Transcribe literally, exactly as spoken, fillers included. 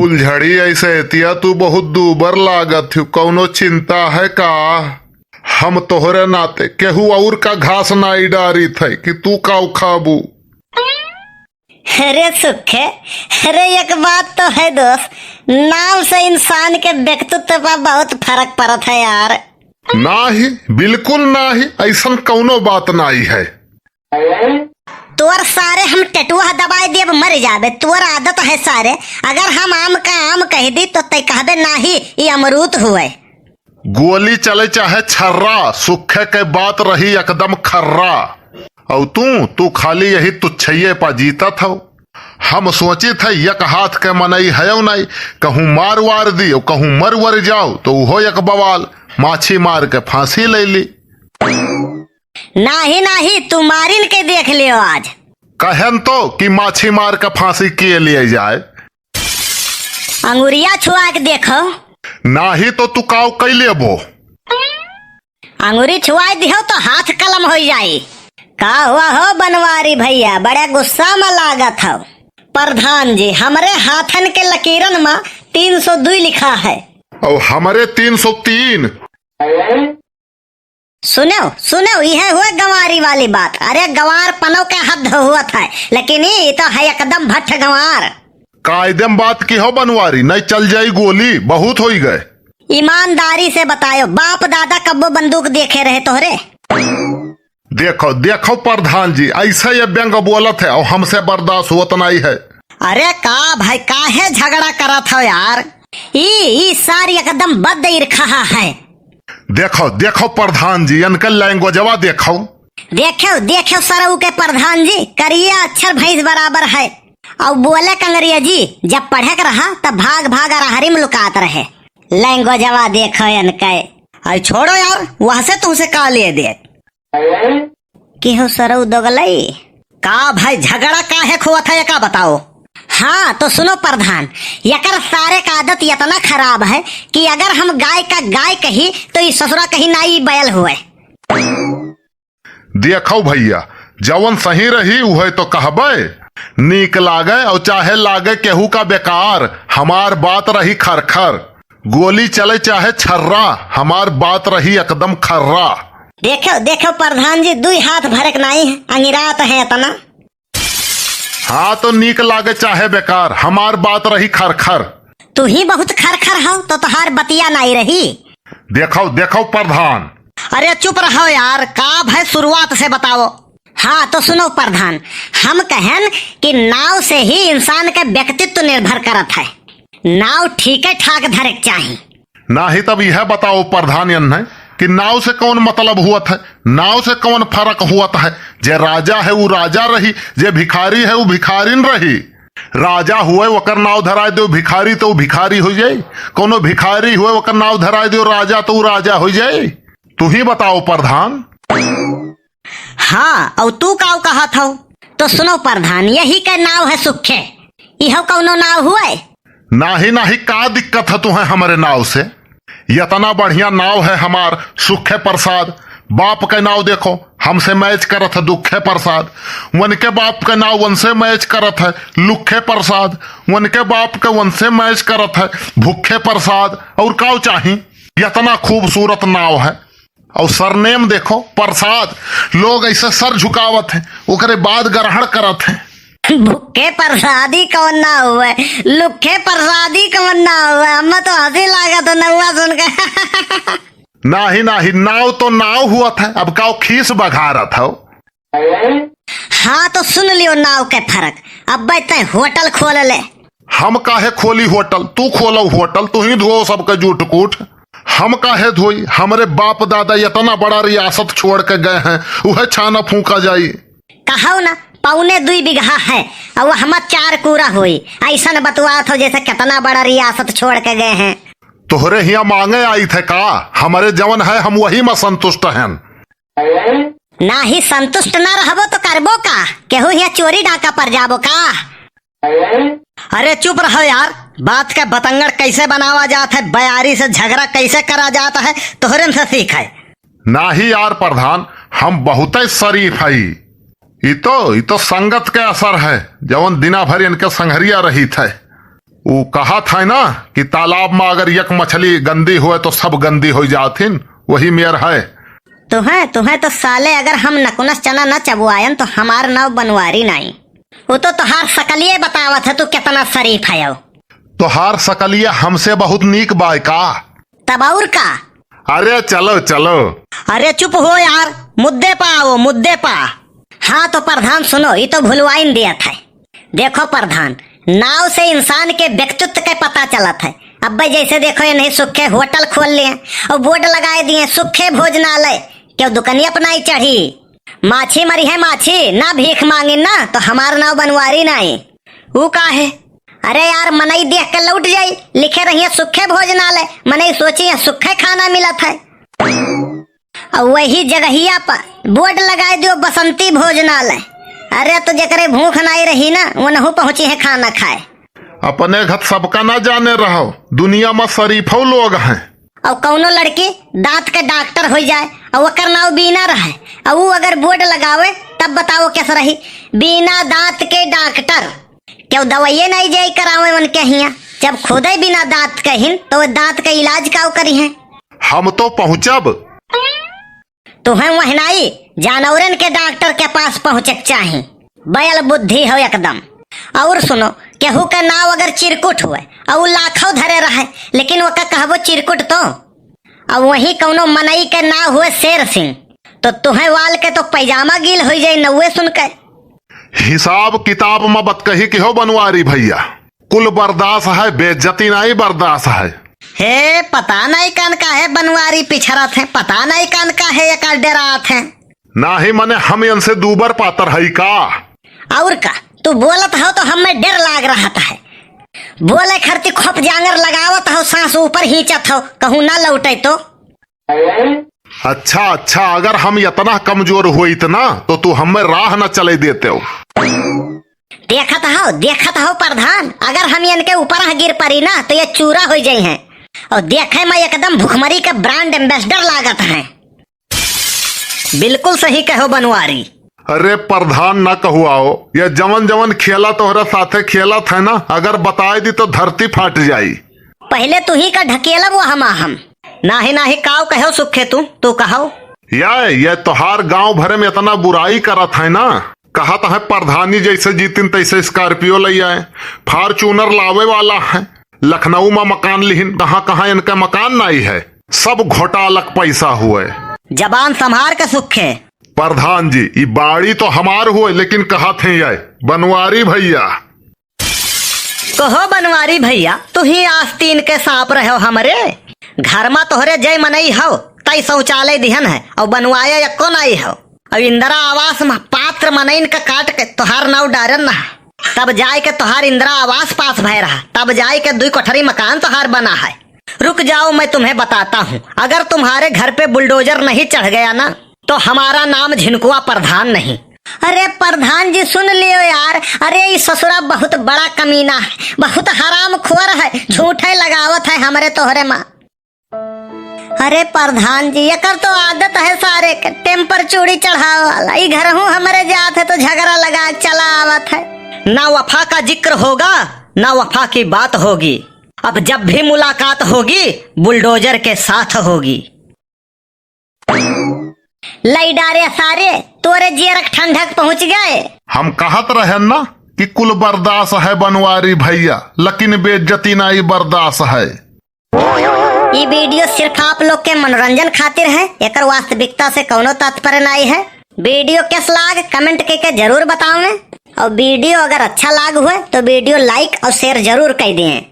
फुलझड़ी, ऐसे एतिया तू बहुत दूबर लागत हो, कौनो चिंता है का? हम तोहरे नाते केहू और का घास नाई डारित है कि तू काऊ खाबू। अरे सुखे, अरे एक बात तो है दोस्त, नाव से इंसान के व्यक्तित्व पर बहुत फर्क पड़त है यार। नाही, बिल्कुल नाही, ऐसन कौनो बात नाही है। तोर सारे हम टेटुआ दबाए देब, मर जाबे। तोर आदत है सारे, अगर हम आम का आम कह दी तो तै कहबे नाही, ई अमरूद हुए। गोली चले चाहे छर्रा, सुखे के बात रही एकदम खर्रा। औ तू, तू खाली यही तुच्छइये पा जीतत हौ। हम सोचित है, एक हाथ के मनई हयौ नाई, कहूँ मार वार दियो, कहूँ मर वर जाओ, तो उहो एक बवाल, माछी मार के फांसी ले ली। नाही, नाही, तू मारिन के देख लियो आज। कहन तो कि माछी मार के फांसी किए लिए जाए। अंगुरिया छुआ के देखो। नाही तो तू काव कई लेबो। अंगुरी छुआई दिहो तो हाथ कलम हो जाई। का हुआ हो बनवारी भैया, बड़े गुस्सा में लागत हो। प्रधान जी, हमरे हाथन के लकीरन में तीन सौ दुई लिखा है। और हमरे तीन सौ तीन। सुनो, सुनो, यह हुए गंवारी वाली बात। अरे गंवार पनो के हद हुआ था, लेकिन ई तो है एकदम भट्ठ गंवार। कायदे में बात की हो बनवारी, नहीं चल जाई गोली, बहुत होई गए। ईमानदारी से बतायो, बाप दादा कब्बो बंदूक देखे रहे तोहरे? देखो, देखो प्रधान जी, ऐसे ये व्यंग बोलत है और हमसे बर्दाश्त होत नहीं है। अरे का भाई, काहे झगड़ा करत हो यार? ई, ई सार एकदम बद इरखा है। देखो, देखो प्रधान जी, इनके लैंग्वेजवा देखो। देखो, देखो सरऊ के प्रधान जी, करिया अक्षर भैंस बराबर है। और बोले कंगरिया जी, जब पढ़े के रहा तब भाग भाग अरहरी में लुकात रहे। लैंग्वेजवा देखो इनके। आई छोड़ो यार, वह से तुमसे का लिए दे। केहू सरऊ दोगलई? का भाई, झगड़ा काहे खोवत है, एका बताओ। हाँ, तो सुनो प्रधान, यकर सारे का आदत इतना खराब है कि अगर हम गाय का गाय कही, तो ई ससुरा कही ना, ई बैल हुए। देखो भैया, जवन सही रही, उहे तो कहबे। नीक लागे और चाहे लागे केहू का बेकार, हमार बात रही खरखर। गोली चले चाहे छर्रा, हमार बात रही एकदम खर्रा। देखो, देखो प्रधान जी, दुई हाथ भरक नाई है, अंगिरात है इतना। हाँ, तो नीक लागे चाहे बेकार, हमार बात रही खरखर। तू ही बहुत खरखर हो, तो तोहार बतिया नाई रही। देखो, देखो प्रधान। अरे चुप रहो यार, का भाई शुरुआत से बताओ। हाँ, तो सुनो प्रधान, हम कहन कि नाव से ही इंसान के व्यक्तित्व निर्भर करत है। नाव ठीके ठाक धरे के चाही। नाही तब यह बताओ प्रधान यन्ने कि नाव से कौन मतलब हुअत है, नाव से कौन फर्क हुअत है? जे राजा है उ राजा रही, जे भिखारी है उ भिखारिन रही। राजा हुए ओकर नाव धराए दो भिखारी तो उ भिखारी हो जाए, कोनो भिखारी हुए ओकर नाव धराए दो राजा तो उ राजा हो जाए। तू ही बताओ प्रधान। हाँ, और तू काव कहत हौ? तो सुनो प्रधान, यही के नाव है सुखे, इहो कौनो नाव हुए? नाही, नाही, का दिक्कत है तुम्हें हमरे नाव से? इतना बढ़िया नाव है हमार सुखे प्रसाद। बाप के नाव देखो, हमसे मैच करत है दुखे प्रसाद। उनके बाप के नाव उनसे मैच करत है लुखे प्रसाद। उनके बाप के उनसे मैच करत है भूखे प्रसाद। और काव चाही? इतना खूबसूरत नाव है। और सरनेम देखो, प्रसाद। लोग ऐसे सर झुकावत है, ओकरे बाद ग्रहण करत है। भूखे प्रसादी कौन ना हुए, लुखे प्रसादी कौन ना हुए। हमें तो हंसी लागत है नौवा सुन के। नाही, नाही, नाव तो नाव हुअत है, अब काव खीस बघारत हो? हाँ, तो सुन लियो नाव के फर्क। अब तै होटल खोल ले। हम काहे खोली होटल? तू खोलो होटल, तू ही धो सबके जूठ कूठ। हम काहे धोई? हमरे बाप दादा इतना बड़ा रियासत छोड़ के गए हैं, उहे छाना फूका जाई। कहो ना, पौने दुई बीघा है, और हम चार कूरा होई। ऐसन बतुआत हो जैसे कितना बड़ा रियासत छोड़ के गए हैं। तोहरे हिया मांगे आई थे का? हमरे जवन है, हम वही में संतुष्ट हैं। नाही, संतुष्ट ना रहबो तो करबो का? केहू हिया चोरी डाका पर जाबो का? अरे चुप रहो यार, बात का बतंगड़ कैसे बनावा जात है, बयारी से झगड़ा कैसे करा जात है, तोहरे से सीख है। नाही यार प्रधान, हम बहुते शरीफ हई। ई तो, ई तो संगत के असर है, जवन दिना भर इनके संघरिया रहित है। ऊ कहत है ना कि तालाब मा अगर एक मछली गंदी होए तो सब गंदी होइ जात हिन, वही मेर है। तुहें, तुहें तो साले अगर हम नकुनस चना न चबुआयन तो हमार नाव बनवारी नाई। ऊ तो तोहार सकलिए बतावत है तू केतना शरीफ हयो। तोहार सकलिया हमसे बहुत नीक बाय का? तब और का? अरे चलो, चलो। अरे चुप हो यार, मुद्दे पा आओ, मुद्दे पा। हाँ तो प्रधान सुनो, ई तो भुलवाइन दियत है। देखो प्रधान, नाव से इंसान के व्यक्तित्व के पता चलत है। अब्बे जैसे देखो, इन्हें सुखे होटल खोल लिए और बोर्ड लगाए दिए, सुखे भोजनालय, क्यों दुकनिया पर नाई चढ़ी? माछी मरी है माछी, ना भीख मांगिन ना, तो हमार नाव बनवारी नाई। ऊ का है? अरे यार, मनई देख के लौट जाई, लिखे रहिए सुखे भोजनालय, मनई सोची है सुखे खाना मिलत है। और वही जगहिया पर बोर्ड लगाए दियो बसंती भोजनालय। अरे तो जेकरे भूख नाई रही ना, वो नहु पहुंची है खाना खाए। अपने घत सबका ना जाने रहो, दुनिया में शरीफो लोग हैं। और कौनो लड़की दांत के डॉक्टर हो जाए और ओकर नाव बीना रहे और वो अगर बोर्ड लगावे, तब बताओ कैसे रही? बीना दांत के डॉक्टर, क्यों दवाइये नहीं जाई करावे उनके हिया? जब खुदे बिना दांत के हिन, तो वो दांत के इलाज काव करी हैं? हम तो पहुँचब। तुहें वहनाई जानवरन के डॉक्टर के पास पहुँचे के चाही। बैल बुद्धि हो एकदम। और सुनो, केहू के नाव अगर चिरकुट हुए और लाखों धरे रहे, लेकिन ओका कहबो चिरकुट तो, और वही कौनो मनई के नाव हुए शेर सिंह, तो तुहें वाल के तो पैजामा गील हो जाई नौवे सुन के। हिसाब किताब में बतकही के हो बनवारी भैया, कुल बर्दाश्त है, बेइज्जती नहीं बर्दाश्त है। हे, पता नहीं कान काहे बनवारी पिछड़त है, पता नहीं कान काहे एका डरात है। नाही मने हम इनसे दूबर पातर हई का? और का, तू बोलत हो तो हमें डर लाग रहत है। बोले खरती खोप जांगर लगावत हो, सांस ऊपर खींचत हो, कहूँ ना लौटे तो। अच्छा, अच्छा, अगर हम इतना कमजोर होइत ना, तो तू हमें राह न चले देते हो। देखत हो, देखत हो प्रधान, अगर हम इनके ऊपर गिर पड़ी ना, तो ये चूरा हो जाई हैं। और देखे मैं एकदम भुखमरी के ब्रांड एम्बेसडर लागत हैं। बिल्कुल सही कहो बनवारी। अरे प्रधान ना कहुआओ, ये जवन जवन खेला तोहरे साथे खेलत है ना, अगर बताए दी तो धरती फाट जाई। पहले तू ही का ढकेलब वो हमा हम। नाही, नाही, काव कहो सुखे तू, तू कहो। ये, ये तोहार गांव भरे में इतना बुराई करत है ना, कहत है प्रधानी जैसे जीतिन तैसे स्कॉर्पियो ले आए, फॉर्च्यूनर लावे वाला है, लखनऊ में मकान लिहिन, कहाँ कहाँ इनका मकान नाई है, सब घोटालक पैसा हुए। जबान संभार के सुखे। प्रधान जी, ई बाड़ी तो हमार हुए, लेकिन कहत हैं ये बनवारी भैया। कहो बनवारी भैया, तू ही आस्तीन के सांप रहो हमरे। घर मा तोहरे जय मनई हो, तई शौचालय दिहन है, और बनवाया यक्को नाई हो। और इंदिरा आवास मा पात्र मनइन का काट के तोहार नाव डारन ना, तब जाए के तोहार इंदिरा आवास पास भय रहा, तब जाए के दुई कोठरी मकान तोहार बना है। रुक जाओ, मैं तुम्हें बताता हूँ, अगर तुम्हारे घर पे बुलडोजर नहीं चढ़ गया ना, तो हमारा नाम झिनकुआ प्रधान नहीं। अरे प्रधान जी सुन लियो यार, अरे ई ससुरा बहुत बड़ा कमीना है, बहुत हरामखोर है, झूठे लगावत है हमरे तोहरे मा। अरे प्रधान जी, एकर तो आदत है सारे के टेम्पर चूड़ी चढ़ावे वाला। ई घरहू हमरे जात है तो झगड़ा लगा के चला आवत है। ना वफा का जिक्र होगा, ना वफा की बात होगी। अब जब भी मुलाकात होगी, बुलडोजर के साथ होगी। लई डारे सारे, तोरे जियरक ठंडक पहुँच गए। हम कहत रहन ना कि कुल बर्दाश्त है बनवारी भैया, लेकिन बेइज्जती नाई बर्दाश्त है। ई वीडियो सिर्फ आप लोग के मनोरंजन खातिर है, एकर वास्तविकता से कौनो तात्पर्य नाई है। वीडियो कैस लाग कमेंट करके जरूर बतावें, और वीडियो अगर अच्छा लाग हुए तो वीडियो लाइक और शेयर जरूर कर दें।